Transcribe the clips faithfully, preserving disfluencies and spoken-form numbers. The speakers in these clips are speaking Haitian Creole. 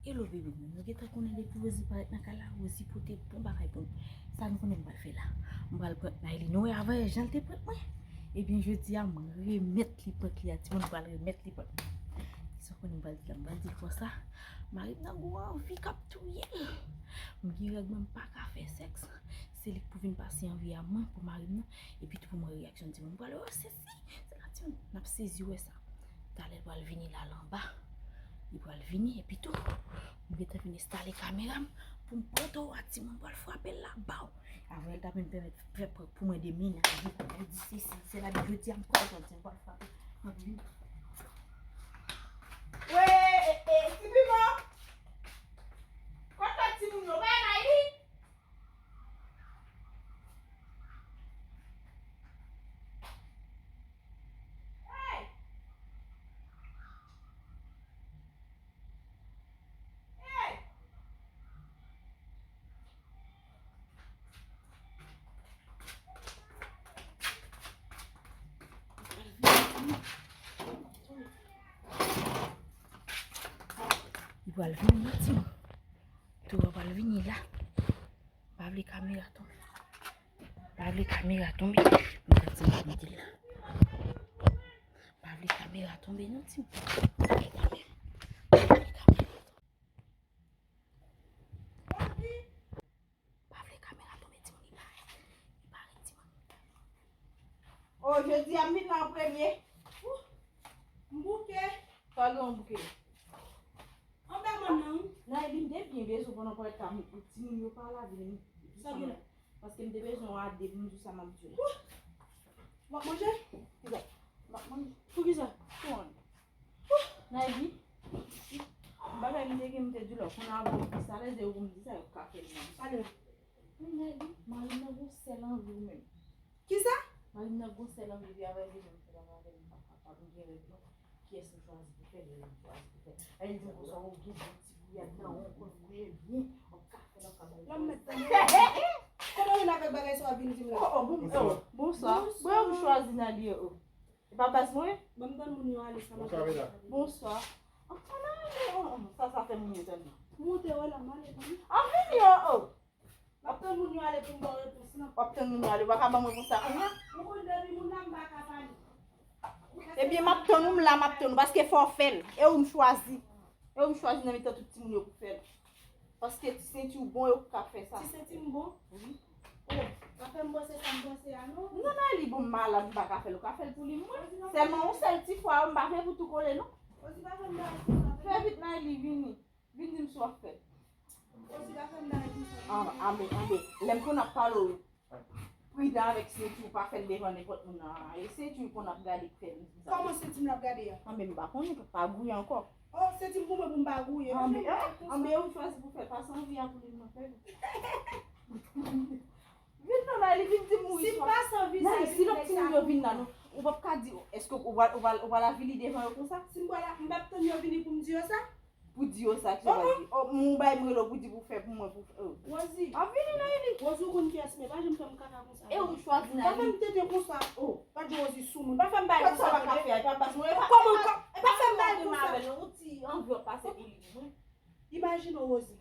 Hello bebe mwen, nou gentan konnen depi Rosie parèt nan kay la, Rosie pote bon bagay pou nou. Sa nou konnen m pral fè la? M pral prank Nayli. Nou wè avè jan l te prank mwen? Ebyen jodi a m remèt li prank li a, timoun, m pral remèt li prank mwen. Sa w konnen m pral di la? M pral di l konsa, mari m nan gwo anvi k ap touye l. M gen règ mwen, m pa ka fè sèks. Se li k pou vin pase anvi a mwen pou mari m nan. Epi tou pou m wè reyaksyon timoun. M pral wè sesi. Se la timoun, n ap sezi wè sa. Talè l pral vini la, l anba. Li pral vini, epi tou, m gentan vin enstale kamera m pou m pran towo a, timoun, pral frape l la, baw. Avè l t ap vin pèmèt fè prank pou mwen de mennaj li. Li di sesi, se la jodi a m pral jodi, m pral frape. M ap vin. Wè, e, e, ti piman. Kot lòt timoun yo? Wè, Nayli. Hey! Hey! Li pral vini, wi, timoun. Towo a pral vini la. M pa vle kamera tonbe. M pa vle kamera tonbe. M pa vle kamera tonbe non, timoun. M pa vle kamera tonbe. M pa vle kamera tonbe, timoun, li parèt. Li parèt, timoun. O, jodi a m vin la an premye. Ou, m bouke. Pa gen yon bouke. Anba mòn nan, wi. Nan, li m te byen bezwen pandan parèt la, timoun yo pa la vin. Sa gen la? Paske m te bezwen yon a de pou m di w sa m ap di w la. Ou, w ap manje? Kisa? M ap manje. Poukisa? Pou mwen. Nayli, bagay m te gen, m te di lò, kounye a avan m di sa, lè se yo pou m di sa, yo ka fè l menm. Pale. Men Nayli, mari m nan gon sèl anvi w menm. Kisa? Mari m nan gon sèl anvi, epi avè li menm, se pa avè m, m pa kapab, m gen règ mwen. Kiyès m chwazi pou fè, lè m chwazi pou fè. Lè li di m konsa, ou gen bon ti gouyad nan ou, ou konn gouye byen, w ap ka fè l, w ap ka bay. Lòm mèt tande. Kote w vin avèk bagay sa w ap vin di m la? Oh, oh, bon, oh, bonswa. Bonswa. Bonswa. Bwè, ou chwazi Nayli, oh. E pa baz mwen? Ban m tann moun yo ale, sa m ap fè. Bonswa. An, an, an, an, sa, sa fè moun yo tande. Monte wè la, m ale, mami. An, vini, oh, oh. M ap tann moun yo ale pou m ba w repons lan. W ap tann moun yo ale, w pa ka ban m repons la kounye a? Ou konn depi moun la, m pa ka pale. Ebyen, m ap tann ou, m la, m ap tann ou, paske fò w fè l. E ou m chwazi. E ou m chwazi nan mitan tout timoun yo pou fè l. Paske ti senti w bon, e ou k ka fè sa. Ti senti m bon? Wi. Oh, pa fè m panse sa m panse a, non. Non, Nayli, bon, m malad, m pa ka fè l. Ou ka fè l pou li, mwen. Sèlman, yon sèl ti fwa, m pa vle pou tou kole, non. Ozi, pa fè m bagay konsa. Fè vit, Nayli, vini. Vin di m sa w ap fè. Ozi, pa fè m bagay konsa. Ah, anben, anben. Lè m konn ap pale w, pridan avèk senti w, pa fè l devan nenpòt moun nan. E senti w konn ap gade k fè m di sa. Kòman senti m l ap gade a? Anben, m pa konnen, pa gouye ankò. Oh, senti m pou mwen pou m pa gouye. Anben, anben, ou chwazi pou fè l. Pase anvi a pou li, mwen fè l. Vin non, Nayli, vin di m wi. Si m pase anvi sa, si lòt timoun yo vin la, non, ou p ap ka di, èske ou pral, ou pral, ou pral avili devan yo konsa? Si m pral, m p ap tann yo vini pou m di yo sa? Pou di yo sa, ki sa w pral di? Oh, m bay m rele w pou di pou fè pou mwen, pou fè. Wozi. Ap vini, Nayli. Wozi, ou konn kiyès m ye, pa janm fè m kaka konsa. E ou chwazi Nayli. Pa fè m tenten konsa. Oh. Pa di Wozi sou moun. Pa fè m bagay konsa. Kot sa w pa ka fè a, e pa baz mwen, e pa, kòman, e pa, pa fè m bagay konsa. Ou ti anvi w ap pase pou li, wi. Imajine w, Wozi.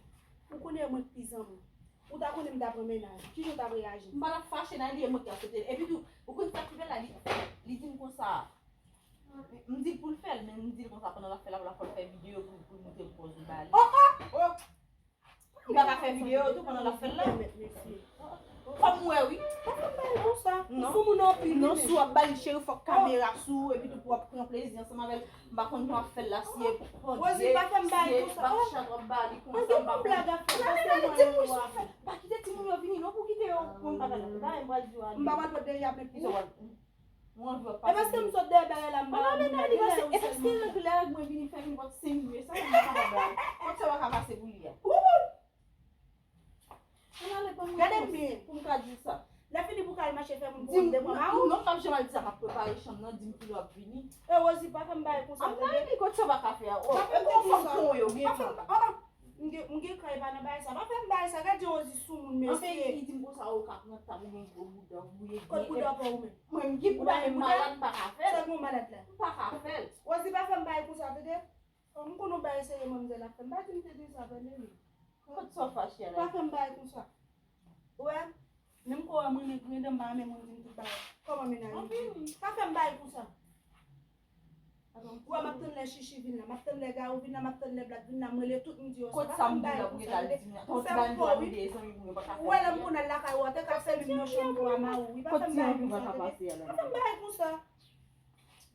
Ou konnen mwen k pi zanmi w. Ou ta konnen m ta pran mennaj. Kijan w t ap reyaji? M pa t ap fache, Nayli, e mwen ki aksepte l. Epi tou, ou konn sa k pi bèl la, li, li di m konsa. M di l pou l fè l, men m di l konsa pandan l ap fè l, l ap fè l fè videyo pou, pou l montre m pòz m ba li. Oh, oh, oh! M pa ka fè videyo tou pandan l ap fè l la. Fò m wè, wi. Pa fè m bagay konsa. Non. Ou sou moun anpil, wi. Non, si w ap ba li cheri, fòk kamera sou ou, epi tou pou w ap pran plezi ansanm avè l. M pa konn jan w ap fè l la, si e pòdye, si e bak chat w ap ba li konsa, m pa konn. Ann ale, di m wi sa w fè. Pa kite timoun yo vini non, pou kite yo konn bagay la. Bagay m pral di w a. M pa pral pòt dèyè ap met pou ou. Ou anvi w ap pase. E paske m sot dèyè bagay la, m pa wè moun la, gen lè ou sèlman. E paske règ, lè règ mwen vini, fè vin pòt senk jou, e sa m pa kapab la. Kot sa w pa ka pase pou li a? Gade m byen pou m ka di w sa. Lè fini pou w ka al mache fè moun pou w devan mawo. Non, m p ap janm al di sa, m ap prepare chanm nan, di m kilè w ap vini. E Wozi, pa fè m bagay konsa, tande? Ann ale, kot sa w pa ka fè a? Oh, e bon fanm kon yo gen fanm. M gen, m gen kran, e pa nan bagay sa. Pa fè m bagay sa, gade jan Wozi sou moun, mesye. Anfen, li di m konsa, ou ka pran tab, ou gen gwo bouda, ou gouye byen. Kot bouda pa ou menm? Mwen, m gen bouda, men m malad, m pa ka fè l. Sa gen w malad la? M pa ka fè l. Wozi, pa fè m bagay konsa, tande? M konn yon bagay serye manmzèl ap fè m. Pa di m te deja abandone. Kot sa w fache a la? Pa fè m bagay konsa. Ou wè, menm kò a mwen, men griyen dan m pa renmen moun di m tout bagay. Kòman menaj li? Pa fè m bagay konsa. Ou wè, m ap tann lè Chichi vin la, m ap tann lè Gawou vin la, m ap tann lè Black vin la, m rele tout, m di yo sa. Kot sa m di w la pou yo t al di m la? Ou fè m fò, wi. Ou wè, lè m konn al lakay ou, ou te ka fè menm nan chanm pou a mari w, wi. Pa fè m bagay konsa, tande? Pa fè m bagay konsa.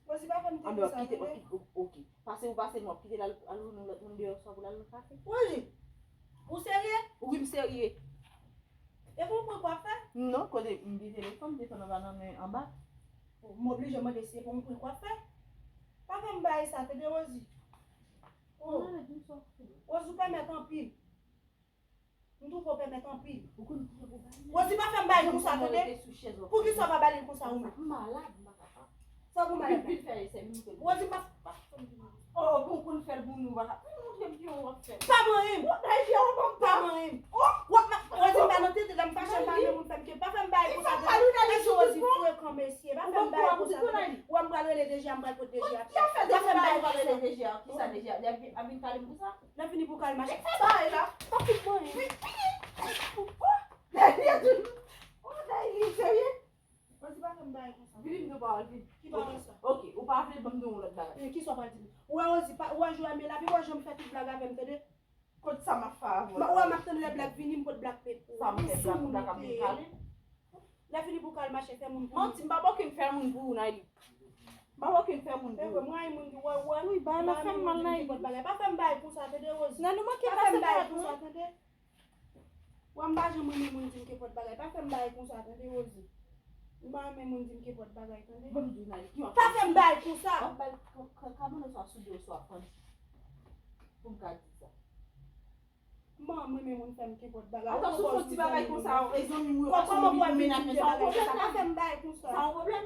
Rosie, pa fè m te konsa, tande? Anben, w ap kite, w ap kite, ok. Pase ou pase, non, w ap kite l al, al jwenn yon lòt moun deyò swa pou l al nan kafe. Rosie, ou serye? Wi, m serye. E pou w pran kwa fè? Non, kote m di telefòn, telefòn anba nan men anba. M oblije mande si e pou m pran kwa fè. Pa fè m bagay sa, tande, Rosie? Oh. Rosie, ou pèmèt anpil. M twouve w pèmèt anpil. Rosie, pa fè m bagay konsa, tande? Poukisa w pa bale l konsa ou menm? M malad, m pa kapab. Sa pou malad la? Rosie, pa. Oh, pou konn fè l pou nou, pa. Montre m ki w ap fè. Pa manyen m. Pa manyen m. W ap ma-, Rosie, m pa nan tete la, m fache, m pa gen moun fè m ke. Pa fè m bagay konsa, tande? Èske Rosie frekan, mesye? Pa fè m bagay konsa, tande? Wè m pral rele D G a, m pral pot D G a. Pa fè m bagay konsa. Kisa D G a? Kisa D G a? Li ap vin, ap vin pale m konsa? Lè fini pou kal mache. Sa e la. Pa fout mwen. Oh, Nayli, serye? Rosie, pa fè m bagay konsa. Vini m di w pawòl, vini. Ki pawòl sa? Ok, ou pa vle ban m di w yon lòt bagay. Men kisa w pral di m? Ou wè Rosie, pa, ou wè jan m ye la, pi w wè jan m fè tout blag avè m, tande? Kot sa m ap fè avè w? Ou wè m ap tann lè Black vini, m pot Black pe pou ou. Sa m fè Black, Black ap vin pale m? Lè fini pou kal mache, fè moun pou moun. Manti, m p ap okenn fè moun pou ou, Nayli. M p ap okenn fè moun pou ou. Mwen, moun ki wè, wè. Wi, bagay la fè m mal, Nayli. Pa fè m bagay konsa, tande, Rosie? Nan nou manke pase pou wè. Pa fè m bagay konsa, tande? Wè, m pa janm renmen moun di m kenpòt bagay. Pa fè m bagay konsa, tande, Rosie? M pa renmen moun di m kenpòt bagay, tande? Ban m di w, Nayli, ki w ap fè? Pa fè m bagay konsa! W ap bay ka-, ka-, kabann ou swa sou do w swa pann. Pou m ka di sa. M pa renmen moun fè m kenpòt bagay. Atansyon, fè yon ti bagay konsa, e zanmi m yo, pa sou moun ki pou menaj mwen, sa yon pwoblèm, la? Pa fè m bagay konsa. Sa yon pwoblèm?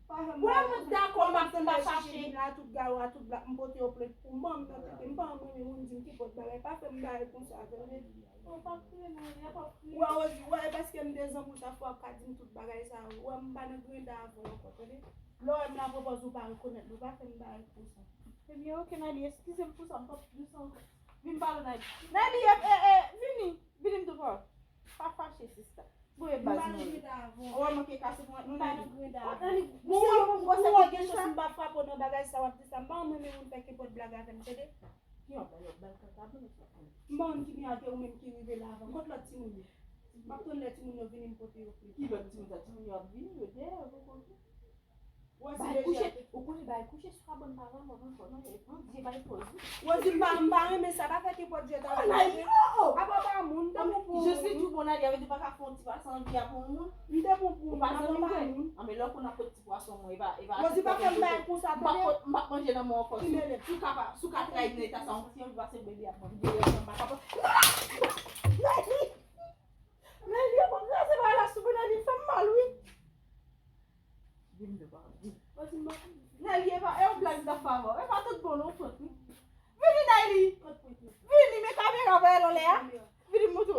Pa fè m bagay konsa. Wè, mwen dakò, m ap tann la chache. Tout gawo a, tout blak, m pote yo plent pou manm nan tete. M pa renmen moun di m kenpòt bagay. Pa fè m bagay konsa, tande? Oh, pa kriye, non, li a pa kriye. Wè, Rosie, wè, e paske m de zanmi w, sa fè w ap ka di m tout bagay sa yo. Wè, m pa nan grenda avè w ankò, tande? Lè w wè m la, pwopòz ou pa rekonèt mwen, pa fè m bagay konsa. Ebyen, ok, Nayli, eskize m pou sa, m p ap di sa ankò. Vin pale, Nayli. Nayli, e, e, e, vini, vini m di w pawòl. Pa fache, sista. Voye baz mwen. Ou wè manke kase pou mwen, non, Nayli. Nayli, bon, bon, bon, se pa gen chans m pa frape w nan bagay sa w ap di sa. M pa renmen moun fè kenpòt blag avè m, tande? Ki yon bal, yon bal kaka, bon, sa. M pa konn ki byen ake ou menm ki rive la avan. Kot lòt timoun yo? M ap tann lè timoun yo vini, m pote yo pou yo. Ki lòt timoun sa? Timoun yo ap vini, yo dèyè, yo poko vini. Bay kouche, ou konnen bay kouche sou kabann pa valè ankò, non, e pran, Dye bay pòz, wi. Rosie, m pa, m pa renmen sa, pa fè kenpòt jwèt avè m. Apa pa moun, m te bon pou moun. Je suis du bon allié, avè di pa ka fè yon ti pase anvi a pou moun. M te bon pou moun, apa pa moun. Anben lè w konn ap pot ti pwason mwen, e pa, e pa Rosie, pa fè m bagay konsa, tande? M p ap manje nan men w ankò. Si w ka pa, si w ka trayi m nan eta sa, yon ti anvi pase bebe ap manje, m pa kapab. Nayli! Nayli, yo konn kraze bagay la sou mwen, Nayli, fè m mal, wi. Vin de pa, vin. Nayli, e pa, e yon blag m t ap fè avè w. E pa tout bon, non, frè, wi. Vini, Nayli. Vini, men kamera pa al anlè a. Vini, m montre w.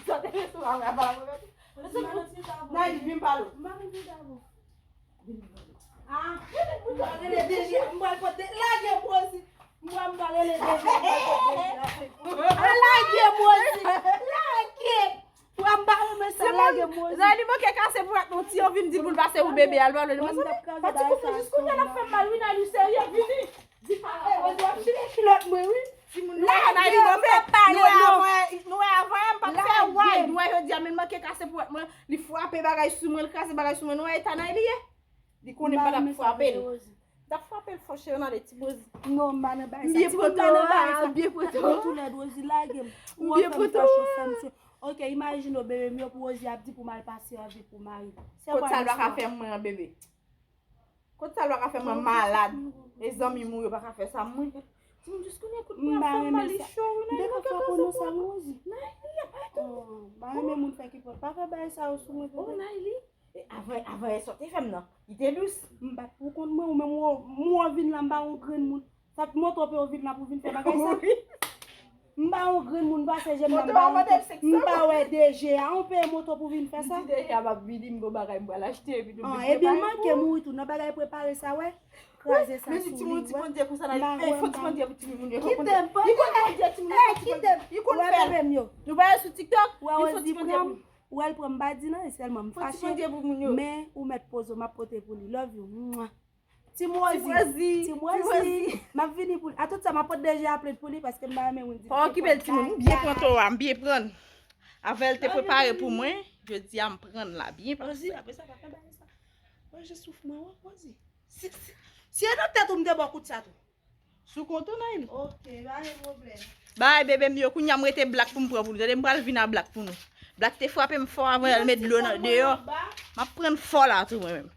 Sa te sou kamera, pa la mwen. Nayli, vin pale w. Ah, m pral rele D G, m pral pote, lage Rosie. M pral, m pral rele D G, m pral pote D G. Lage Rosie. Lage. Pran m pa renmen sa, lage Rosie. Zay li manke kase pou ak nou ti yo vin di pou l pase ou bebe al pale. Mwen, pati koufou jis kounye a l ap fè m mal, wi, Nayli, ou serye, vini. Di pa, eh, Rosie, w ap chire kilòt mwen, wi. Timoun, nou wè Nayli, nou wè, nou wè avan, nou wè avan, m p ap fè way. Nou wè jodi a, men l manke kase pou ak mwen. Li frape bagay sou mwen, li kraze bagay sou mwen. Nou wè eta Nayli ye? Li konnen m pa t ap frape l. M t ap frape l fò, cheri, nan le ti Rosie. Non, m pa nan bagay sa. Ti moun pa nan bagay sa. Byen pran tan, byen pran tan. Mwen tou lèd, Rosie, lage m. Ou wè fè m fè cho, fè m cho. Ok, imajine w, bebe m yo pou Rosie ap di pou m al pase anvi pou mari. Kot sa l pa ka fè mwen an, bebe? Kot sa l pa ka fè mwen malad? E zanmi m yo pa ka fè sa mwen. Timoun jis konnen kout mwen ap fè m mal, li cho, wi, Nayli, manke kase pou ak mwen. Nayli, apa eto? M pa renmen moun fè ki pòt. Pa fè bagay sa yo sou mwen, tande? Oh, Nayli. E avan, avan yè swa te fè m nan, li te dous. M bat pou kont mwen, ou menm ou, ou vin la, m pa yon grenn moun. Sa t monte w pe w vin la pou vin fè bagay sa? Wi. M pa yon grenn moun pase je m nan, m pa yon, m pa wè D G a, ou peye moto pou vin fè sa? M di D G a m ap vini, m gon bagay m pral achte, epi nou vin prepare pou ou. Ebyen, m manke mouri tou nan bagay prepare sa, wè. kraze sa sou li. Men si timoun di Bondye konsa nan, fò timoun di pou timoun yo. Kite m, Bondye. Li konn Bondye, timoun yo. Kite m. Li konn fè. Bebe m yo. Nou pa sou TikTok? Wè Rosie pran m. Wè l pran m pa di nan, sèlman m fache. Men ou mèt poze w, m ap pote pou li. Love you. Mwah. Team Rosie. Team Rosie. M ap vini pou li. A tout sa, m ap pote de G A plent pou li paske m pa renmen moun di. Pa okipe l, timoun. M byen pran to a, m byen pran. Avè l te prepare pou mwen, jodi a m pran la byen pase. Rosie, apre sa, pa fè bagay sa. Mwen je souf mwen, wè, Rosie. Si, si, si e nan tèt ou m te ba w kout sa tou. Sou kont ou, Naïl? Ok, pa gen pwoblèm. Bay, bebe m yo, kounye a m rete Black pou m pran pou nou. Tande, m pral vin a Black pou nou. Black te frape m fò avan l met dlo nan deyò. M ap pran fò la tou, mwen menm.